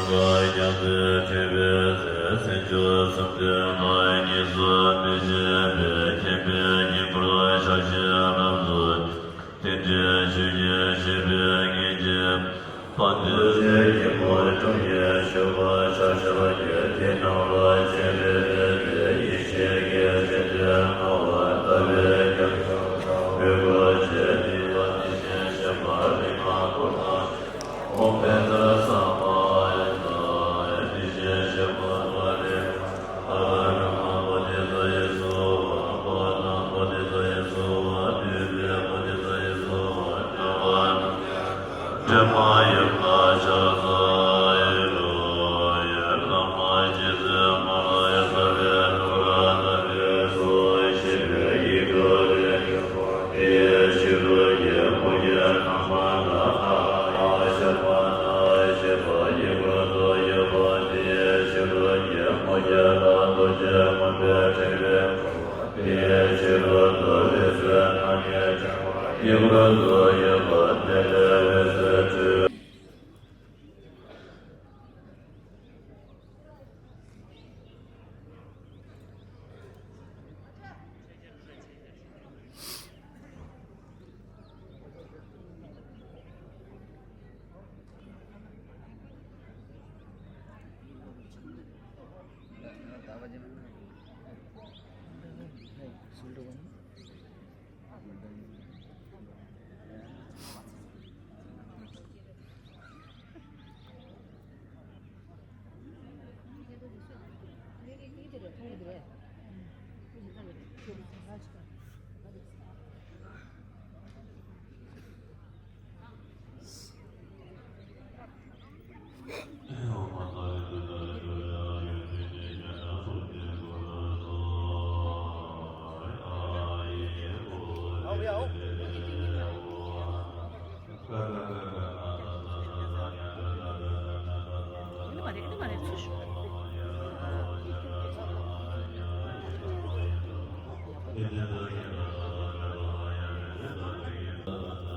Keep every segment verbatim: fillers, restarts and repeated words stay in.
ཉ་རྩེ་ཁྲི་པའི་ཚེ་སྲིད་ཕྱོགས་སུམ་ཅུ་པ་གཉིས་སུ་མི་ཤེས་པའི་མཁྱེན་པའི་ཉིང་ཁུར་ཕྱག་བཞེས་རབ་ཏུ་དེ་འདྲའི་ཆོས་ཉིད་ཤེས་པའི་ངེས་ཀྱི་དཔལ་དུས་ཀྱི་དཀྱིལ་འཁོར་དྲུང་ནས་བཞུགས་པ་ཕྱག་ཞབས་ཀྱི་མཐིལ་ནང་ལ་མཁྱེན་པའི་དད་པའི་ཡེ་ཤེས་ཀྱི་སྤྱན་ལྡན་ངང་པ་ལྟ་བུའི་རྒྱ་མཚོ་དང་འོད་དཀར་གྱི་ནུས་པ་དེ་བཞིན་གཤེགས་པ་ལྷ་དང་འཁོར་དང་། ཨོཾ་བཛྲ་ས་མ་ཡ་ན། དེ་བཞིན་གཤེགས་པ་ཏཱ་རེ་ཨ་ར་ཧ་མ་བོ་དྷི་ས་ཡེ་སྭཱ་ཧཱ། ཨ་ཧ་ཏ་བོ་དྷི་ས་ཡེ་སྭཱ་ཧཱ། བདུད་བཞི་བོ་དྷི་ས་ཡེ་སྭཱ་ཧཱ། དྲེགས་པ་དྲེགས་པ་ཡི་བཀའ་ཕྱག་འཚལ་ལོ། ཡ་ལྷ་མ་ཅི་སེ་མ་ལ་ཡ་ས་བེ་ཏུ་ར་ན་བེ་སོ་ཤི་བེ་ཡི་ག་རེ། དེའི་ཕྱི་རོལ་གྱི་མུ་གེ་ཁང་པ་ན་ཨ་ཡ་ཤ་པ་ན་ཤ་པ་ཡི་གུ་རུ་ཡོད་པ། དེའི་ཕྱི་རོལ་གྱི་མུ་གེ་ལ་རྡོ་རྗེ་མུན་པས་བྲིས་པའི་དེའི་ཕྱི་རོལ་དུ་རིགས་བཅུའི་སྣང་བརྙན་ཕྲེང་བ་ཡི་གུ་རུ་ཡོད་པ་དེ་ལས་འོད་ཟེར་འཕྲོས།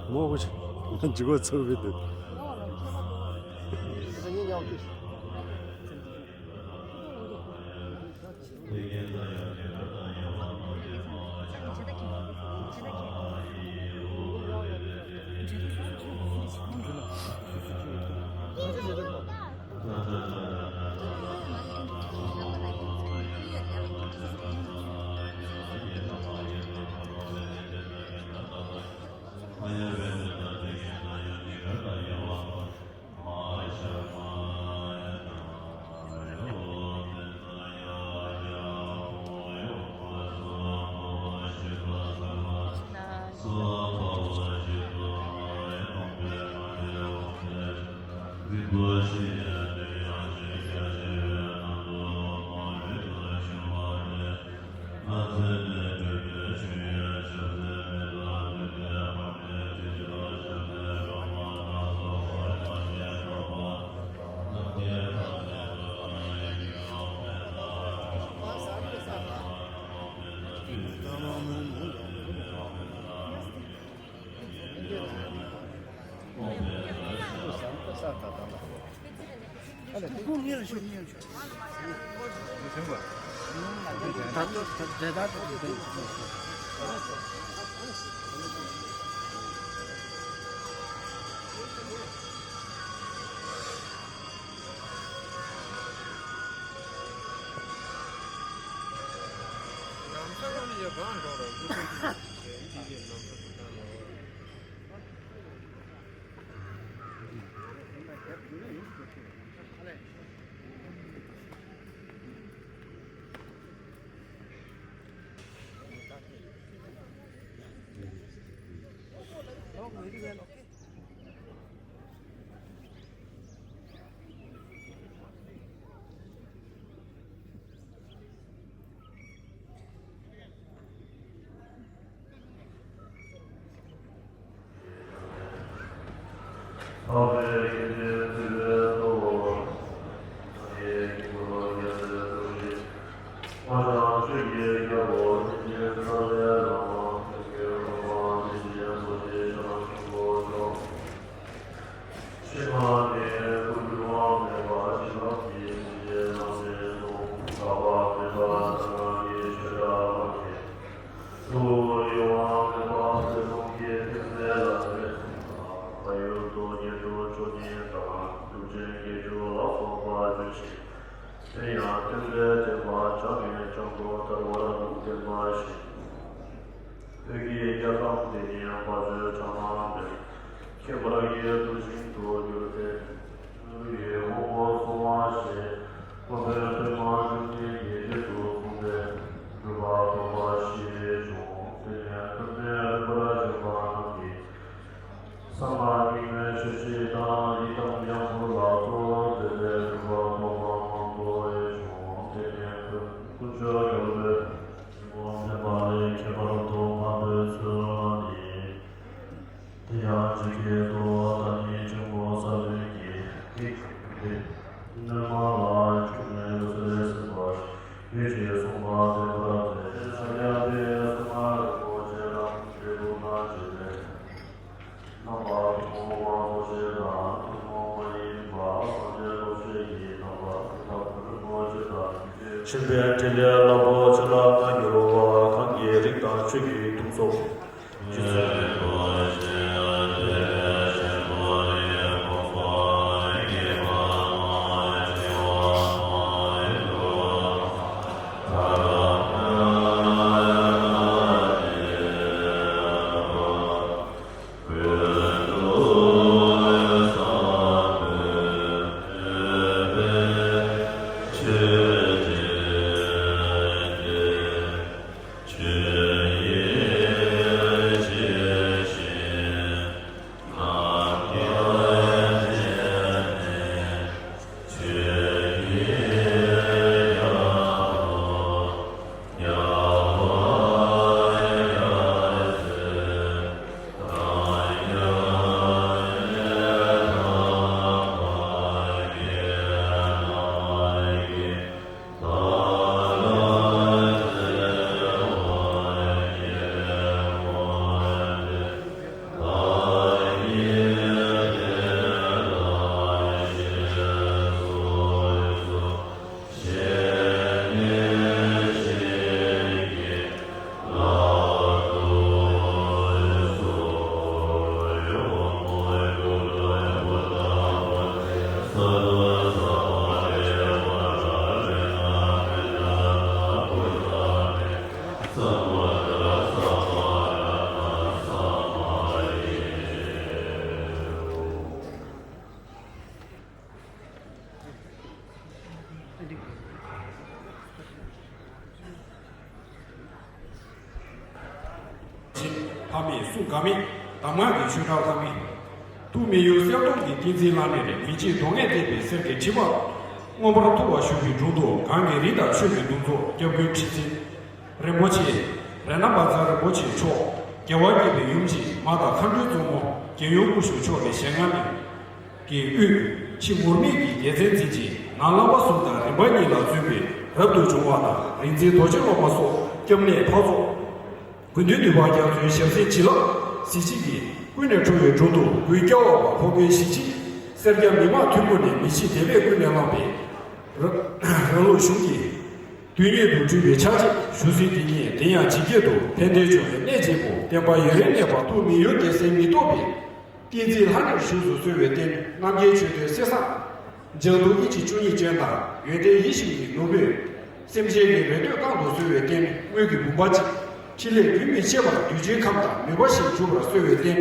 ངོ་བོ་ཅིག་འཇིགས་པ་ཚོར་བའི་འདུག་ལས་བརྟེན་པ་བྱམས་པའི་ལྗང་དུ་དར་བར་ལུང་བསྟན་པ་བཞིན། བོད་ཀྱི་རྒྱལ་ཁམས་འདི་ཉིད་དཔལ་བརྗོད་གྲགས་སྣང་མེད། ཁྱད་པར་གྱི་གདུལ་ཞིང་དུ་གྱུར་ཏེ། ཆོས་ཀྱི་དབང་པོ་གསང་བ་ཞེས། སློབ་དཔོན་པདྨ་འབྱུང་གནས་ཀྱིས་རྗེས་སུ་གསུངས་པའི་སྒྲུབ་པ་སྟོང་པ་ཞི་བའི་གཞུང་དེ་ནས་ཐུབ་བསྟན་རིམ་པར་བྱོན་པ་རྣམས་ཀྱིས། གསང་སྔགས་རྙིང་མའི་ཆོས་བཤད་དང་ཡི་དམ་ཡང་སྤྲུལ་ལ་གཙོ་བོར་མཛད་པའི་སྒྲུབ་པ་སྟོང་པ་མང་པོ་ཡི་གཞུང་དེ་ནས་ཀུན་ཀུན་སྤྱོད་རྒྱལ་པོའི་ཆེན་པོ་མཛད་པ་ལས་ཁྱད་པར་དུ་འཕགས་པའི་ཚུལ་ནི། དེ་ཡང་ཇི་སྐད་དུ། བདག་ཉིད་འཇིགས་པ་ཟབ་མོའི་དགེ་སྡིག་སྟེ། གནོད་མ་ལ་འཇུག་ནས་འོད་གསལ་སེམས་དཔའ་ཡོད་ཅེས་གསུངས་པ་དེ་ལྟར་མཛད། ཕྱག་རྒྱ་པའི་གསང་སྔགས་རིན་པོ་ཆེ་རྣམས་འབྲས་བུ་དང་བཅས་པའི་རྣམ་པ་ཐུན་མོང་མ་རྟོགས་ཤེས་དང་ཐུན་མོང་མ་ཡིན་པ་སངས་རྒྱས་རྟོགས་ཤེས་ཀྱི་རྣམ་པ་ཐུན་མོང་རིན་པོ་ཆེ་དང་། ཆེན་པོའི་ཕྲིན་ལས་རླབས་པོ་ཆེ་ལ་མངའ་གྱུར་པ། གང་གི་རིགས་དང་ཆོས་ཀྱི་གདུང་ཚོགས། ཕ་མེས་སྲུང་ག་མེད། གདམས་ངག་གི་ཆོས་གྲྭ་ལྷ་མེད། ཐུགས་མི་གཡོ་གསལ་སྟོང་གི་ཏིང་འཛིན་ལྷ་མེད་རེད། མི་འཇིགས་གདོང་ལྔས་བཏེགས་པའི་གསེར་གྱི་ཁྲི་འཕང་། མངོན་པར་ཐུག་པ་བཞུགས་པའི་དྲུང་དུ། གང་གི་རིགས་དང་ཆོས་ཀྱི་གདུང་ཚོགས། སྐྱབས་མགོན་ཁྲི་འཛིན་རིན་པོ་ཆེ། རཏྣ་བཛྲ་རིན་པོ་ཆེ་མཆོག་རྒྱལ་བ་དགྱེས་པའི་ཡུམ་གྱི་མ་དང་མཁའ་འགྲོའི་གཙོ་མོ། རྒྱལ་ཡུམ་སྐུ་གཞོགས་མཆོག་གི་ཞལ་སྔ་ནས། ཀྱི་དབུས་ཕྱི་ངུར་སྨྲིག་གི་རྒྱལ་མཚན་འཛིན་ཅིང་། ནང་བླ་མ་གསུམ་དང་རིམ་པ་གཉིས་ལ་བརྩོན་པའི་རབ་ཏུ་བྱུང་བ་དང་། རིག་འཛིན་རྡོ་རྗེ་སློབ་མ་སོགས་སྐྱབས་གནས་འཕགས་ཚོགས། དགེ་འདུན་འདུས་པ་རྒྱ་མཚོའི་ཞབས་སེན་བྱིན་རླབས་གཟི་བརྗིད་ཀྱིས། ཀུན་ནས་འཕྲོ་བའི་དྲུང་དུ་འགུལ་སྐྱོད་འོག་པ་ཕོ་རྒྱས་གཞིས་བྱེས། སེར་སྐྱ་མི་དམངས་ཐུན་མོང་ནས་མི་ཕྱེད་དད་པས་ཀུན་ནས་བསླངས་པའི་རང་ལུགས་གཞུང་གི་དོན་གཉེར་དུ་གྲུབ་པའི་ཕྱག་རྗེས་ཞུ་ཚིག་འདི་ཉིད། དེ་ཡང་ཇི་སྐད་དུ། ཕན་བདེ་འབྱུང་བའི་གནས་བརྗིད་པོ། བསྟན་པ་ཡུན་རིང་གནས་པ་ཐུགས་མི་གཡོ་རྒྱལ་སྲས་མི་ཐོག་པའི། བསྟན་འཛིན་ལྷ་མིར་བཞུགས་སུ་གསོལ་བའི་རྟེན། རྣམ་རྒྱལ་ཆོས་སྡེའི་གསེར་ཟངས། འཇའ་གདུང་ཡིད་ཀྱི་བཅུ་གཉིས་ཅན་དང་། ཡོན་ཏན་ཡིད་བཞིན་གྱི་ནོར་བུས། སེམས་ཅན་གྱི་རེ་འདོད་བསྐང་དུ་གསོལ་བའི་རྟེན། དངུལ་གྱི་བུམ་པ་གཅིག་ཕྲིན་ལས་རྒྱུན་མི་ཆད་པར་གདུལ་བྱའི་ཁམས་དང་མོས་པ་བཞིན་འགྲུབ་པར་གསོལ་བའི་རྟེན།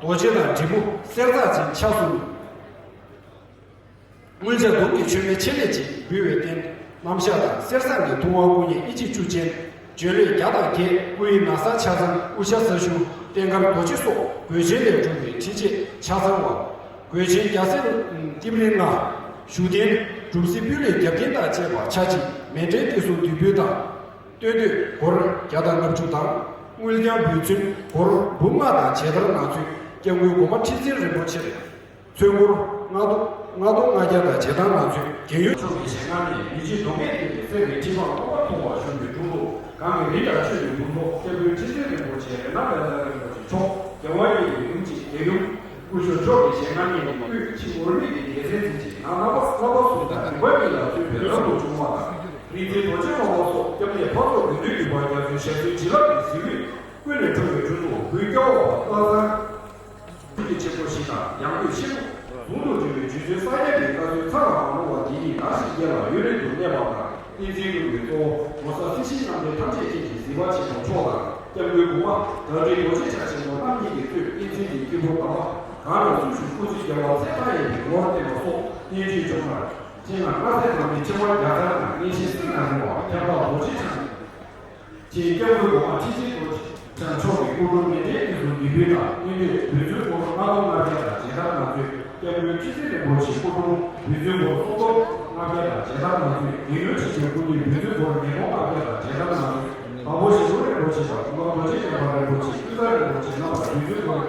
རྡོ་རྗེ་དང་དྲིལ་བུ་གསེར་ཛཿ་ཅན་ཆ་གསུམ། དངུལ་ཆ་དུང་གི་མཆོད་མེ་ཆེ་ལེགས་ཅིག་འབུལ་བའི་རྟེན། རྣམ་གཞག་དང་གསེར་ཟངས་ཀྱི་ཐུབ་དབང་སྐུ་བརྙན་ཨིན་ཅི་བཅུ་ཅན། བརྗོད་ལས་བརྒྱ་དང་བརྒྱད། སྐུ་ཡི་ན་བཟའ་ཆ་ཚང་། དབུ་ཞྭ་ས་གཞུང་། རྟེན་དཀར་རྡོ་རྗེ་སོགས་གོས་ཆེན་ལས་གྲུབ་པའི་ཁྲི་ཆས་ཆ་ཚང་བ། གོས་ཆེན་རྒྱ་སེར་ཏིལ་རིལ་ལྔ། བཞུགས་རྟེན་གྲུབ་སྲིད་སྤུས་ལེགས་རྒྱབ་རྟེན་དང་བཅས་པ་ཆ་གཅིག་མཎྜལ་ཏེ་སོ་བདུན་པོ་དང་། སྟོད་སྟོད་སྒོར་བརྒྱ་དང་ལྔ་བཅུ་དང་། དངུལ་རྐྱང་འབུལ་ཚུལ་སྒོར་འབུམ་ལྔ་དང་མཇལ་དར་གནང་ཚུལ་སྐྱབས་མགོན་གོང་མ་ཁྲི་འཛིན་རིན་པོ་ཆེར། ཚོན་སྒོར་ལྔ་སྟོང་ལྔ་སྟོང་ལྔ་བརྒྱ་དང་བྱེ་ཐང་ལ་ཚོན་རྒྱལ་ཡོངས་མཆོག་གི་ཞལ་སྔ་ནས་མི་འཇིགས་གདོང་ལྔས་བཏེགས་པའི་གསེར་གྱི་ཁྲི་འཕང་མངོན་པར་མཐོང་བ་བཞུགས་པའི་དྲུང་དུ། གང་གི་རིགས་དང་ཆོས་ཀྱི་གདུང་ཚོགས། སྐྱབས་མགོན་ཁྲི་འཛིན་རིན་པོ་ཆེ་རཏྣ་བཛྲ་རིན་པོ་ཆེ་མཆོག་རྒྱལ་བ་དགྱེས་པའི་ཡུམ་གྱི་རྒྱལ་ཡུམ་སྐུ་གཞོགས་མཆོག་གི་ཞལ་སྔ་ནས། དབུས་ཕྱི་ངུར་སྨྲིག་གི་རྒྱལ་མཚན་འཛིན་ཅིང་། ནང་བླ་མ་གསུམ་དང་རིམ་པ་གཉིས་ལ་བརྩོན་པའི་རབ་ཏུ་བྱུང་བ་དང་། རིག་འཛིན་རྡོ་རྗེ་སློབ་མ་སོགས་སྐྱབས་གནས་འཕགས་ཚོགས་དགེ་འདུན་འདུས་པ་རྒྱ་མཚོའི་ཞབས་སེན་བྱིན་རླབས་ཀྱི་གཟི་འོད། ཀུན་ནས་འཕྲོ་བའི་དྲུང་དུ་འགུལ་སྐྱོད་འོག་པ་ལྷ་ཚང་། ཆེན་པོ་ཞིག་དང་། ཡང་སྟོད་ཆེན་པོ་ཟུང་དུ་འབྲེལ་བའི་རྗེ་བཙུན་ས་སྐྱ་པའི་བཀའ་སྲོལ་ཚར་ལ་མ་ནོར་བ་འདི་ཉིད་དར་ཞིང་རྒྱས་ལ་ཡུན་རིང་དུ་གནས་པ་དང་ བསྟན་འཛིན་ཀུན་གྱི་གཙོ་བོ་ྋགོང་ས་སྲིད་ཞིའི་རྣམ་འདྲེན་ཐམས་ཅད་མཁྱེན་ཅིང་གཟིགས་པ་ཆེན་པོ་མཆོག་དང་། སྐྱབས་མགོན་གོང་མ་ཌོག་ཊར་རྡོ་རྗེ་འཆང་ཆེན་པོ་རྣམ་གཉིས་ཀྱིས་གཙོས་བསྟན་འཛིན་གྱི་སྐྱེས་བུ་དམ་པ་གང་རུང་སུ་ཞིག་སྐུ་ཚེ་རྒྱལ་བ་ཚེ་མཐའ་ཡས་པའི་ངོ་བོར་བསྟན་པ་སོགས་བསྟན་བཅོས་བཅོ་ལྔ། སྤྱན་སྔ་སྔ་སེར་དམ་པའི་ཆེ་བ་བརྒྱ་ཚར་དང་། ངེས་ཤེས་སེམས་ལ་རིང་བ་ཁྱབ་བདག་རྡོ་རྗེ་འཆང་། ཅེས་སྐྱབས་མགོན་གོང་མ་ཁྲི་ཆེན་རྡོ་རྗེ་འཆང་མཆོག་གི་སྐུ་དྲུང་མཎྜལ་གྱི་གཟུངས་འདུས་པའི་ནང་། སྔོན་དུས་འབུལ་ཚུལ་སྐོར་ལྔ་སྟོང་ལྔ་བརྒྱ་དང་བརྒྱད་ཐམ་ལྔ་བཅུ། སྐྱབས་མགོན་ཁྲི་ཟུར་རིན་པོ་ཆེའི་སྐུ་དྲུང་འབུལ་ཚུལ་སྐོར་སུམ་སྟོང་ལྔ་བརྒྱ་དང་བརྒྱད་ཐམ་ལྔ་བཅུ། རྒྱལ་ཡུམ་ཆེན་པོའི་སྐུ་མདུན་འབུལ་ཚུལ་སྐོར་ཉིས་སྟོང་ལྔ་བརྒྱ་དང་བརྒྱད་ཐམ་ལྔ་བཅུ། དྭགས་པོ་ཞེ་བདུན་རིན་པོ་ཆེ་དང་ཀུན་དགའ་རྡོ་རྗེ་སྤྱན་སྔ་རིན་པོ་ཆེ། ཀུན་དགའ་རིན་པོ་ཆེ་རྣམ་པར་འབུལ་ཚུལ་སྐོར།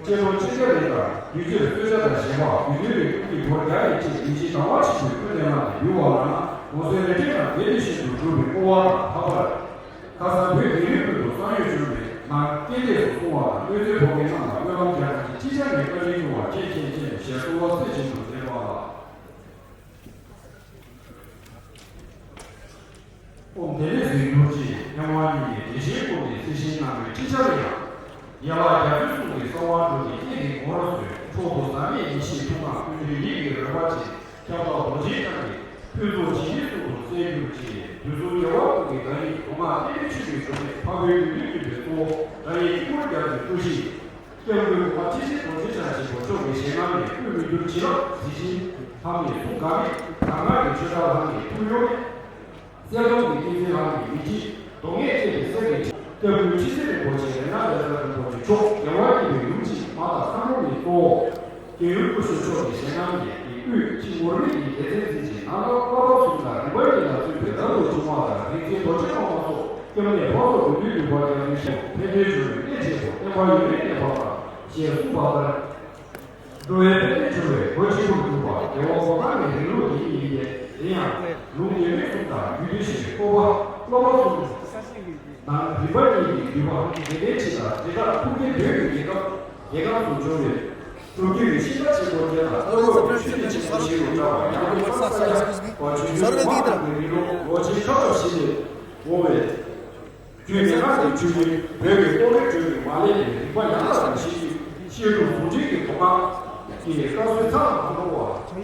སྤྱི་ལོ་ཆིག་བརྒྱ་རེ་དང་དུས་ཕྱིར་གསོལ་ཇ་དང་བཞེས་པ་དགོས་འདུན་རེ་སྐུ་གི་སྒོར་རྒྱ་ཡི་ཆེད་མི་ཆེས་དང་བ་ཆེན་པོའི་སྐུ་ལྡན་ལ་ནས་འབུལ་བ་ལ་ན་གོང་གསལ་རེ་འདྲའི་ནང་དེ་ནི་ཤིན་ཏུ་གྲུབ་པའི་སྐུ་བ་དང་འཕགས་པར། ཁ་སང་བོད་དིང་རི་ཀུན་ཏུ་གསང་ཡུལ་གྱུར་པའི་ནང་སྐལ་ལྡན་སུ་གསུང་བ་དང་གནོད་འཚེ་ཕོག་མཁན་རྣམས་ལ་སྨོན་ལམ་རྒྱག་མཁན་གྱི་ཅི་བྱ་ངས་བཀའ་དྲིན་སྐྱོང་བ་མཁྱེན་མཁྱེན་མཁྱེན་ཞེས་གསོལ་བ་རྩེ་གཅིག་ཏུ་འདེབས་པ། ཨོཾ་དེ་ལས་གཟིགས་གྱུར་ཅིག་ཕན་དབང་གཉིས་ཀྱི་དེ་བཞིན་སྐུ་ནི་སྲིད་ཞིའི་རྣམ་པའི་ཁྲི་ཆར་ཡང་། རྒྱལ་བ་རྒྱ་མཚོའི་གསུང་གི་གསང་བ་འགྲོ་ནས་སྐད་དེ་ངོ་རུ་བཟོས། མཆོག་ཏུ་ཟབ་མོའི་ཡེ་ཤེས་ཐུགས་ཀར་ཀུན་འདུས་ཡིད་ཀྱི་རོལ་པ་ཅན། ཁྱབ་བདག་རྡོ་རྗེ་འཆང་གི་ཕུན་ཚོགས་ཇི་སྙེད་གསུང་དུ་གསལ་གྱུར་ཅིག་དུས་གསུམ་རྒྱལ་བ་ཀུན་གྱི་བདག་ཉིད་མདོ་སྔགས་བསྟན་པའི་ཆོས་ཀྱི་གཞོན་ནུ་འཕགས་པའི་ཡུལ་དུ་སྤྲུལ་པའི་གཙོ་བོ་དགྲ་ཡི་དཀྱིལ་འཁོར་རྒྱ་མཚོའི་སྤྲུལ་གཞི། སྐྱབས་མགོན་གོང་མ་ཁྲི་ཆེན་རྡོ་རྗེ་འཆང་ཆེན་པོ་མཆོག་གི་ཞལ་སྔ་ནས་དབུས་མི་འགྱུར་བྱིན་རླབས་གཟི་བྱིན་ལྷམ་ནས་གསུང་དགའ་མེད་དར་དཀར་གྱི་ཆོས་གྲྭ་ལྷམ་ནས་ཐུགས་གཡོ་མེད། གསལ་སྟོང་གི་ཏིང་འཛིན་ལྷམ་ནས་མི་འཇིགས་གདོང་ལྔས་བཏེགས་པའི་གསེར་གྱི་ཁྲི། སྐྱབས་མགོན་ཁྲི་སྲས་རིན་པོ་ཆེ་རཏྣ་རྒྱ་ཚ་རིན་པོ་ཆེ་མཆོག་རྒྱལ་བ་དགྱེས་པའི་ཡུམ་གཅིག་མ་དང་མཚམས་རོགས་ནས་གཙོ་བོ། རྒྱལ་ཡུམ་སྐུ་ཞབས་མཆོག་གི་ཞལ་སྔ་ནས་དབུས་ཕྱི་ངུར་སྨྲིག་གི་སྡེ་ཚན་འཛིན་ཅིང་ནང་ལོགས་བསླབ་པ་གསུམ་དང་རིམ་པ་གཉིས་ལ་བརྩོན་པའི་རབ་ཏུ་བྱུང་བ་དང་རིག་འཛིན་རྡོ་རྗེ་སློབ་མ་སོགས་སྐྱབས་གནས་འཕགས་ཚོགས་དགེ་འདུན་འདུས་པ་རྒྱ་མཚོའི་ཞབས་ཕན་བདེའི་འབྱུང་བའི་གནས་བྱེད་དོ། བསྟན་པ་ཡུན་རིང་གནས་པ་དང་ཞེས་གསུངས་པ་ལྟར། འགྲོ་བའི་ཕན་བདེའི་འབྱུང་བའི་སྒོ་གཅིག་པུར་གྱུར་པ་རྒྱལ་བ་གོ་ཐང་གི་རིང་ལུགས་འདི་ཡིན་ཏེ། དེ་ཡང་ལུང་སྡེ་སྣོད་གསུམ་དང་རྒྱུད་སྡེ་བཞི་སྤོབས་པ་བསླབ་པ་གསུམ་དང་རིམ་པ་གཉིས་ཀྱི་བསྡུས་པ་རྒྱལ་བསྟན་སྤྱི་དང་དེ་དག་ཐུགས་བསྐྱེད་བོད་ཀྱི་རྒྱལ་ཁབ་རྒྱལ་ཁམས་སུ་འབྱུང་བའི་སྒྲུབ་བརྒྱུད་ཀྱི་ཤིང་རྟ་ཆེན་པོ་བརྒྱད་དང་ལྟ་བུ་ཆོས་སྡེ་ཆེན་པོ་བཞི་རུ་བཀྲ་བ་ཡང་སྟོད་ས་སྐྱ་བ་ཆོས་བརྒྱུད་གོང་མ་གི་རིང་ལུགས་ལོ་ཆེན་ཁ་འཐབ་བཞི་ལས་འོང་བའི། རྒྱུད་སྡེ་ལྔ་ནས་ཆོས་བརྒྱུད་བོད་ཀྱི་རྟོག་གེའི་ཁྲོད་ནས་མ་ལས་པའི་རིག་པ་ཡང་དག་པའི་ཤེས་རྒྱུད་བཤད་སྒྲུབ་ཟུང་འབྲེལ་གྱི་མདོ་སྔགས་ཀྱི་བཀའ་སྲོལ་མཚམས་ལ་མ་ལྷུང་བ།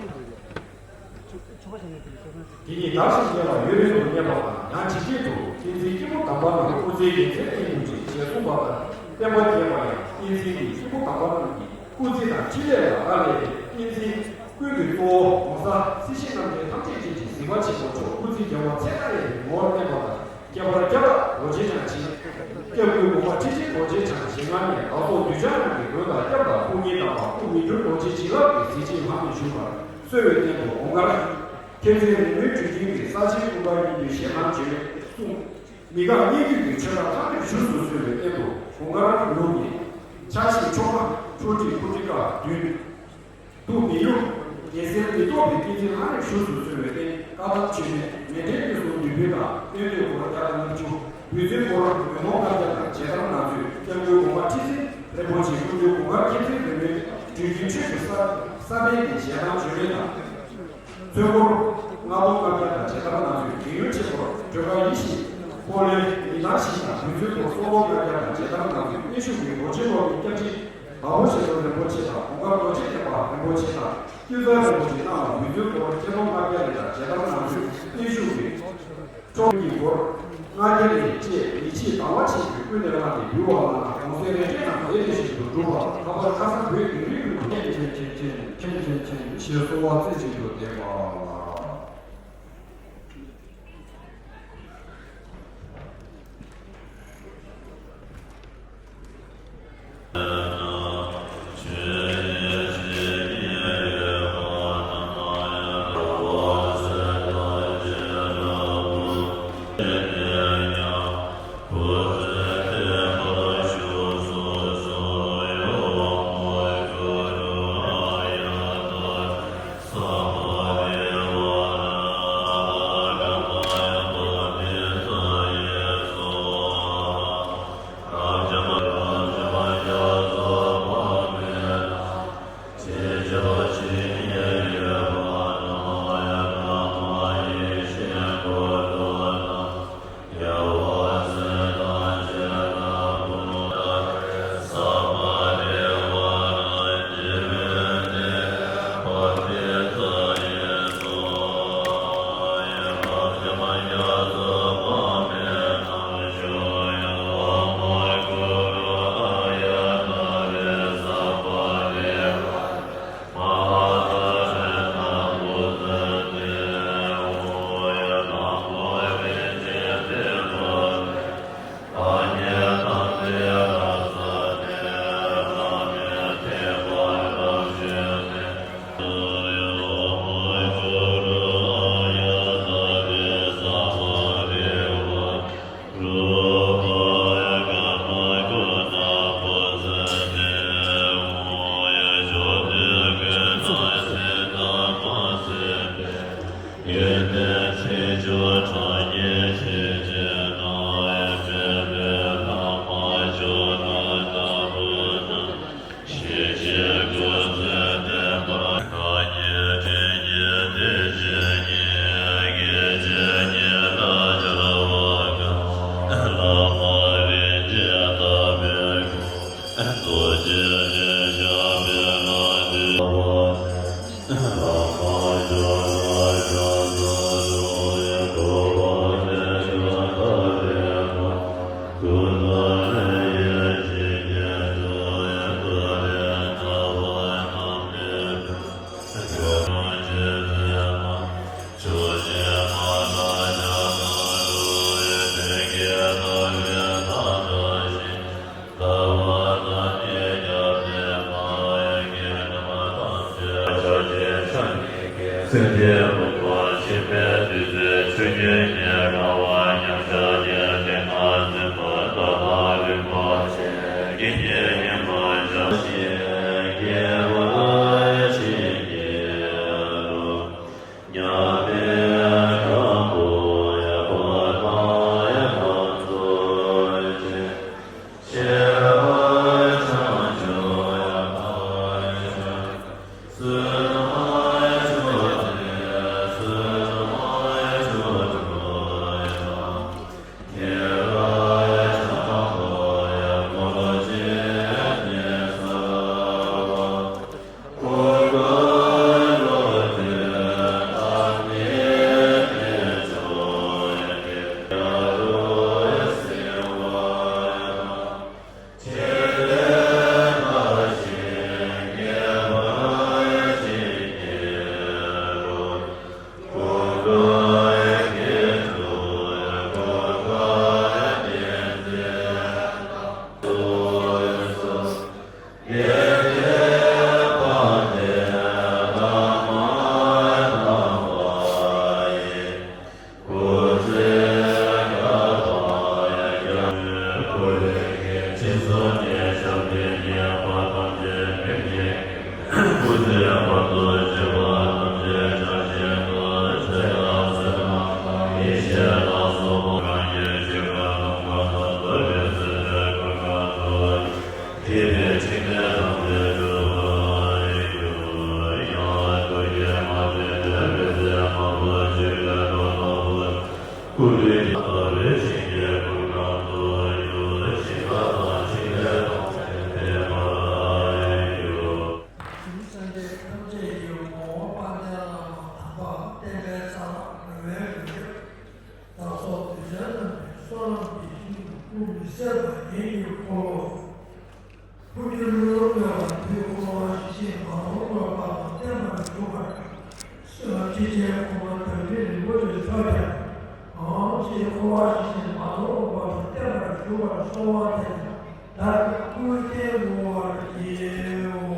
དེ་ཉིད་དར་ཞིང་རྒྱས་པ་ཡུན་རིང་དུ་གནས་པ་དང་ཡང་ཇི་སྐད་དུ་བསྟན་འཛིན་སྐྱེས་བུ་དམ་པ་རྣམས་སྐུ་ཚེའི་རྒྱལ་མཚན་བསྟན་གྱུར་ཅིག་ཅེས་གསུངས་པ་ལྟར་བསྟན་པ་རྒྱས་པ་ཡང་བསྟན་འཛིན་གྱི་སྐྱེས་བུ་དམ་པ་རྣམས་ཀྱི་སྐུ་ཚེ་དང་འཕྲིན་ལས་ལ་ཨ་ལས་ཏེ་བསྟན་འཛིན་ཀུན་གྱི་གཙོ་བོ་ྋགོང་ས་སྲིད་ཞིའི་རྣམ་འདྲེན་ཐམས་ཅད་མཁྱེན་ཅིང་གཟིགས་པ་ཆེན་པོ་མཆོག་སྐུ་ཚེ་རྒྱལ་བ་ཚེ་མཐའ་ཡས་པའི་ངོ་བོར་བསྟན་པ་དང་། ཁྱད་པར་ཁྱབ་བདག་རྡོ་རྗེ་འཆང་ཆེན། སྐྱབས་མགོན་གོང་མ་ཁྲི་ཆེན་རྡོ་རྗེ་འཆང་ཞལ་སྔ་ནས་བདག་སོགས་གདུལ་བྱ་རྣམས་ཀྱི་མགོན་དང་སྐྱབས་དང་སྐུ་ཉིད་དམ་པ་སྐུ་མི་འགྱུར་རྡོ་རྗེ་བྱིན་རླབས་ཀྱི་གཟི་བརྗིད་ལྷམ་མེ་ཞུགས་པར་གསོལ་བའི་རྟེན་དུ་འོང་སྐལ། མཁྱེན་བརྩེ་རིང་མོའི་གྲུ་གཟིངས་ཀྱི་ས་ཆེན་ཀུན་དགའ་སྙིང་པོའི་ཞལ་སྣང་བྱོན་གསུངས། མི་འགག་སྙན་བརྒྱུད་ཀྱི་ཆོས་བདག་ཐམས་ཅད་བཞུགས་སུ་གསོལ་བའི་རྟེན་དུ་འོང་སྐལ་ལུགས་ནི། ཕྱག་བཞེས་མཆོག་མ་ཁྲོ་ཁྲི་ཁུ་ཁྲི་ཀ་བདུན། དུ་མི་གཡོ། རྒྱལ་སྲས་མི་ཐོགས་པའི་བསྟན་འཛིན་ལྷ་རིགས་བཞུགས་སུ་གསོལ་བའི་རྟེན་བཀའ་ཐང་ཆོས་སྨན་མཎྜལ་དངོས་སུ་འདུས་པའི་དང་སྟོན་འདོད་སྐོར་བརྒྱ་དང་ལྔ་བཅུ། འབུལ་ཚུལ་སྐོར་ཉོན་མོངས་ལྔ་བརྒྱ་དང་རྗེས་ཐར་ལྔ་བཅུ། སྐྱབས་མགོན་གོང་མ་ཁྲི་སྲས་རིན་པོ་ཆེ་སྐུ་མདུན་དགུང་ཁར་མཁྱེན་བརྩེ་རིང་མོའི་གྲུ་གཟིངས་ཆོས་ཀྱི་ས་ས་པཎ་གྱི་ཞལ་ཐང་བརྗོད་མེད་དང་། ཚོན་སྐོར་ལྔ་སྟོང་ལྔ་བརྒྱ་དང་རྗེས་ཐར་ལྔ་བཅུ། དགེ་འོས་ཆེན་པོར་སྒྲོལ་དཀར་ཡིད་བཞིན་འཁོར་ལོའི་ཉི་ཟླ་བཞི་དང་འབུལ་ཚུལ་སྐོར་སོ་ལོ་ལྔ་བརྒྱ་དང་རྗེས་ཐར་ལྔ་བཅུ། དབུས་གཞུང་གི་རྡོ་རྗེ་སློབ་མའི་སྐྱབས་རྗེ། དྭགས་པོ་ཞེ་བདུན་རིན་པོ་ཆེ་དང་གོང་དཀར་རྡོ་རྗེ་བསྟན་པ་རིན་པོ་ཆེ་དང་ཀུན་བཟང་རིན་པོ་ཆེ་རྣམས་ལ་འབུལ་ཚུལ་སྐོར་ཆིག་སྟོང་ལྔ་བརྒྱ་རེ་དང་རྗེས་ཐར་ལྔ་བཅུ། དབུས་གཞུང་གི་ཕྱོགས་ཀྱི་སྐོར་ལྔ་བརྒྱ་རེ་བཅས་ཡིད་ཆེས་དང་བ་ཆེན་པོས་ཀུན་ནས་བསླངས་ཏེ་འབུལ་བ་ལ་གོང་གསལ་རེ་འདྲའི་ནང་དེ་ལས་ཤིན་ཏུ་གྲུབ་པ་ལྷག་པར་ཁ་སང་བོད་དིང་རི་ཀུན་ཏུ་མཁྱེན་མཁྱེན་མཁྱེན་མཁྱེན་མཁྱེན་མཁྱེན་མཁྱེན་ཞེས་གསོལ་བ་རྩེ་གཅིག་ཏུ་འདེབས་པ། སངས་རྒྱས་ཐམས་ཅད་ཀྱི་ངོ་བོ་དཔལ་ལྡན་ལྷ་མོ་དམ་པ་བསྟན་པའི་ཚ་བ་རོལ་བའི་རོལ་རྒྱབ། བདག་སོགས་དུས་གསུམ་རྣམས་ཀྱི་བསོད་ནམས་ཀྱི་ཞིང་དུ་སྐུ་མི་ཟད་པ་རྒྱན་གྱི་འཁོར་ལོ། ཕུར་གྱི་རླུང་ལ་དུས་འཁོར་བ་ཇི་བཞིན་མ་མཐོང་བར་བརྟན་པར་བཞུགས་པར། སེམས་ལ་ཆེ་ཆེན་ཁོ་ན་དོན་ཆེན་རིན་པོ་ཆེ་ཐོབ་ཀྱང་། འོ་ཅེས་འཁོར་བ་ཇི་བཞིན་མ་མཐོང་བར་བརྟན་པར་བཞུགས་པར་གསོལ་བ་འདེབས། བདག་གི་སྐུ་རྟེན་བསྔོ་བར་བགྱིའོ།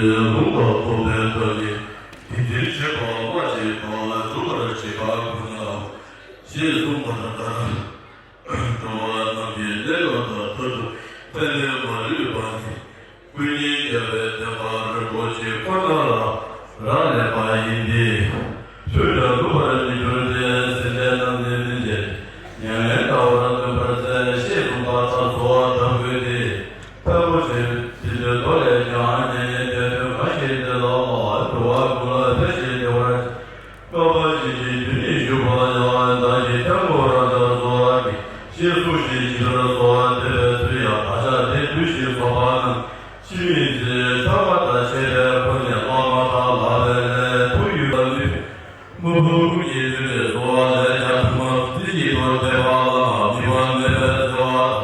ལུང་དང་རྟོགས་པའི་ཐབས་ཀྱིས། དེ་འདྲའི་ཆོས་པ་མ་སྐྱེས་པ། སྒྲུབ་པར་བྱེད་པ་ཀུན་ལའོ། ཞེས་གསུངས་པ་ལྟར། འགྲོ་བ་རྣམས་ཀྱི་བདེ་བ་དང་མཐར་ཐུག་ཕན་བདེ་མ་ལུས་པ་ནི། ཀུན་མཁྱེན་རྒྱལ་བའི་བསྟན་པ་རིན་པོ་ཆེ་ཁོ་ན་ལ་རག་ལས་པ་ཡིན་ཏེ། སུས་ཀྱང་བསླུ་བར་མི་འགྱུར་ཏེ། སེམས་ཅན་རྣམས་ནི་སྨིན་བྱེད་ཉམས་ལེན་ལྟ་བར་འདུན་པར་འཚལ། ཞེས་གསུངས་པ་ལྟར་གསོལ་བ་གདབ་དགོས་ཏེ། ཕལ་པོ་ཆེ་དེ་ཚོའི་མདོ་ལས་ཀྱང་ཉན་ཉན་དེ་དོན་གང་ཞིག་འདི་ལ་འགྲོ་བ་ཀུན་ལ་ཕན་ཞིང་བདེ་བར། སྐལ་པ་ཅན་གྱི་དོན་ནི་ཞུ་བ་ལ་བདག་གིས་ཐལ་མོ་རང་ཅག་གསོལ་བ་གྱིས། ཞེས་སུ་ཞིག་ཇི་ལྟར་གསོལ་བ་འདེབས་པའི་ཚུལ་ཡང་བག་ཆགས་དེ་དུས་ཤིག་སོང་བ་རྣམས། འཆི་མེད་ཚེའི་ཐབས་མཁས་དང་བཅས་པའི་སྒོ་ནས་བླ་མ་དང་ལག་པའི་ལས་ཐུགས་ཡོད་པ་ནི། དངོས་པོ་ཀུན་གྱིས་བསྟན་པའི་གསོལ་བ་ལས་ཀྱང་ཐུན་མོང་དེ་ཉིད་དུ་འདེབས་པ་ལ་ནི་ནུས་པ་མེད་པའི་བརྩེ་བ་དང་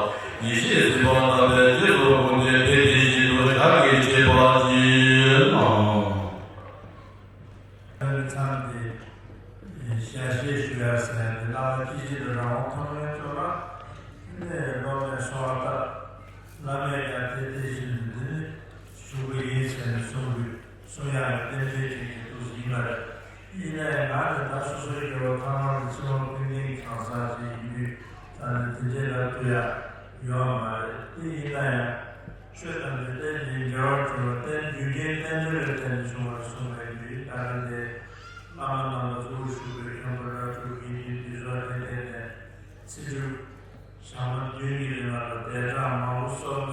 ཡེ་ཤེས་སྲིད་པ་དམ་པའི་རྗེས་སུ་བཟུང་སྟེ་དེ་དེ་བཞིན་དུ་བདག་གིས་བྱེད་པར་བགྱི་ལགས། ཚང་འདི་ཞལ་བཞེས་ཞུ་ཡ་ཟེར་ཏེ་བླ་མ་སྐྱེས་ཆེན་དུ་རང་དབང་ཐོབ་མཁན་ཚོ་ལ་ནས་སློབ་མའི་གསོལ་བ་བཏབ། བླ་མས་ཀྱང་དེ་དེ་བཞིན་དུ་འདི་ནི་ཞུ་དགོས་ཡིན་ཟེར་ནས་གསུང་དགོས་གསུང་ཡ་ལ་རྟེན་འབྲེལ་ཅིག་གི་འདུག་ཡིན་པ་རེད། ཡིན་ནའི་ང་ནི་ད་སོ་སོའི་སྐྱེ་བོ་ཐ་མལ་གྱི་འཆི་བ་ཀུན་ལྡན་གྱི་གང་ཟག་ཅིག་ཡིན་དུས་ད་ནི་དེ་འདྲའི་ལ་ལྟོས་ཡ་ཡོད་མ་རེད། དེ་ཡིན་ན་ཡང་། ཆོས་དང་ལྡན་ཏན་གྱི་འབྲེལ་བར་གྱུར་པ་རྟེན་རྒྱུ་རྐྱེན་རྟེན་འབྲེལ་ལ་བརྟེན་ནས་བྱུང་བར་གསུངས་པའི་རྒྱུད་ད་རེས་འདི་བླ་མ་རྣམས་ལ་གཙོ་བོར་ཞུགས་པའི་མཁན་པོ་ར་ཕྲུག་གིས་འདི་དུས་སོགས་ལྡན་ཏན་ནས་ཚེ་སྒྲུབ་ཞག་མ་བདུན་གྱི་རིང་ལ་ལ་བདེ་གྲགས་མང་པོ་གསོག་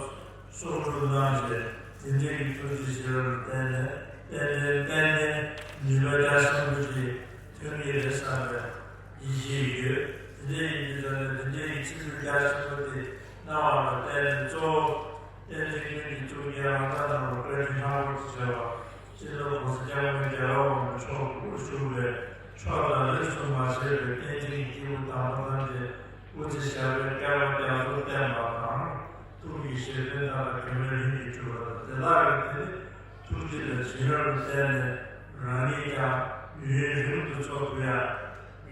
གསོག་སྒྲུབ་གནང་བྱས་དེ་འདྲའི་གི་ཐུགས་རྗེ་ཆེ་བར་བརྟེན་ནས་རྟེན་འབྲེལ་རྟེན་འབྲེལ་ནུས་པ་རྒྱ་ཆེན་པོ་ཞིག་ཐོན་གྱི་རེད་བསམ་པའི་ཡིད་ཆེས་ཡོད། དེ་འདྲའི་ཡིན་དུས་ཙང་ནས་དེ་འདྲའི་ཡིད་ཆེས་ཀྱི་རྒྱ་ཆེན་པོ་དེ་གནང་བ་ལ་བརྟེན་ནས་གཙོ་བོ་བསྟན་འཛིན་ཀུན་གྱི་གཙུག་རྒྱན་རང་ད་ནང་ལ་བཀའ་དྲིན་ལྷག་པར་དུ་ཆེ་བ་སྤྱི་ནོར་༸གོང་ས་༸སྐྱབས་མགོན་རྒྱལ་བ་དབང་མཆོག་སྐུ་བཞུགས་པའི་ཕྱོགས་དང་རིས་སུ་མ་ཆད་པའི་བསྟན་འཛིན་གྱི་སྐྱེས་བུ་དམ་པ་ཐམས་ཅད་སྐུ་ཚེ་ཞབས་པད་བསྐལ་པ་རྒྱ་མཚོར་བརྟན་པ་དང་། ཐུགས་ཀྱི་བཞེད་དོན་དག་ལ་གོ་མའི་ལྷུན་གྱིས་གྲུབ་པ་དང་དེ་དག་གི་དེ་ནི་ཐུགས་རྗེ་དང་བྱིན་རླབས་ལ་བརྟེན་ནས་རང་ཉིད་ཀྱང་ཡུན་རིང་དུ་འཚོ་ཐུབ་ཡ།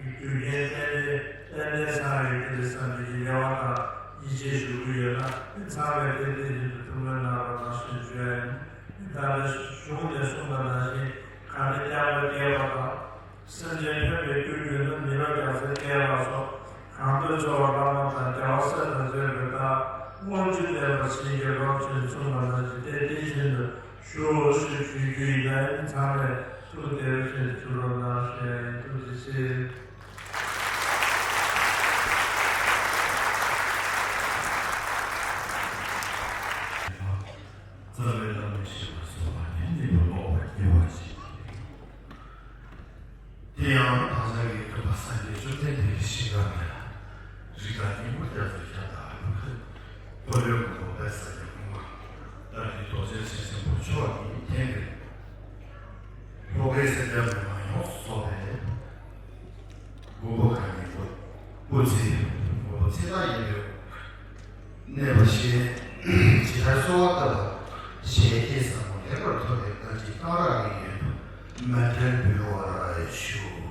རྒྱུ་རྐྱེན་རྟེན་འབྲེལ་རྟེན་འབྲེལ་ཚང་བའི་དེ་ལས་བསམ་པའི་རེ་བ་དང་ཡིད་ཆེས་ཞུ་གི་ཡོད་ལ་ཚང་བའི་རྟེན་འབྲེལ་བཞིན་དུ་ཐུགས་སྨོན་གནང་རོགས་གནང་ཞེས་ཞུ་ཡ་ཡིན། ད་ལྟ་གཞུང་ནས་གསུངས་པ་ནང་བཞིན་ག་འདྲ་སྐྱབས་མགོན་རྒྱལ་བ་དང་། སེམས་ཅན་ཕན་པའི་རྒྱུར་གྱུར་ན་མི་ལ་རྒྱལ་སྲས་སྐལ་བ་སོགས་གང་འདོད་འཚོ་བ་བླ་མ་དང་རྒྱལ་བ་སྲས་དང་མཛད་པའི་བདག་དབང་ཕྱུག་བསྟན་པ་ཕྱིན་གྱི་རློབ་ཆེན་གསུངས་པ་ནང་བཞིན་ཏན་ཏན་བཞིན་དུ་ཞུ་ཞུ་རྒྱུ་ཡིན་ན་ཡང་ཚང་མས་ཐུགས་བདེ་བའི་ཆེད་དུ་ཞུ་རོགས་གནང་ཞེས་ཐུགས་རྗེ་ཆེ། རྩ་བའི་བླ་མའི་ཞབས་ལ་གསོལ་བ་ནི་སྙིང་པོ་ཀློག་པ་སྐྱེ་བ་ཞིག་དེ་ཡང་བདག་ཅག་གི་སྟོན་པ་སངས་རྒྱས་བཅོམ་ལྡན་འདས་ཀྱི་ཞིང་ཁམས་ལ་རིགས་དང་སྙིང་པོ་རྒྱ་མཚོའི་ཁྱབ་བདག་ཨ་ལུ་ཁ་འཁོར་ལོའི་མགོན་པོ་དཔལ་ས་སྐྱ་གོང་མ་ཏཱ་ལའི་རྡོ་རྗེ་འཆང་ཆེན་པོ་མཆོག་གི་རྟེན་འབྲེལ་ལྷོ་ཁའི་སེར་སྐྱ་མི་མང་ཡོངས་སུ་རྫོགས་པའི་མགོན་པོ་གང་ཉིད་སྐུ་ཚེ་མགོན་པོ་ཚེ་བདག་ཡིན་པའི་གནས་པ་ཞེས་ཇི་ལྟར་གསོལ་བ་བཏབ་པ་ཞལ་གྱི་ཟབ་མོ་ལེགས་པར་ཐོབ་པའི་བཀའ་དྲིན་གཏང་རག་གི་ཡོན་དུ་མཎྜལ་འབུལ་བར་ཞུ།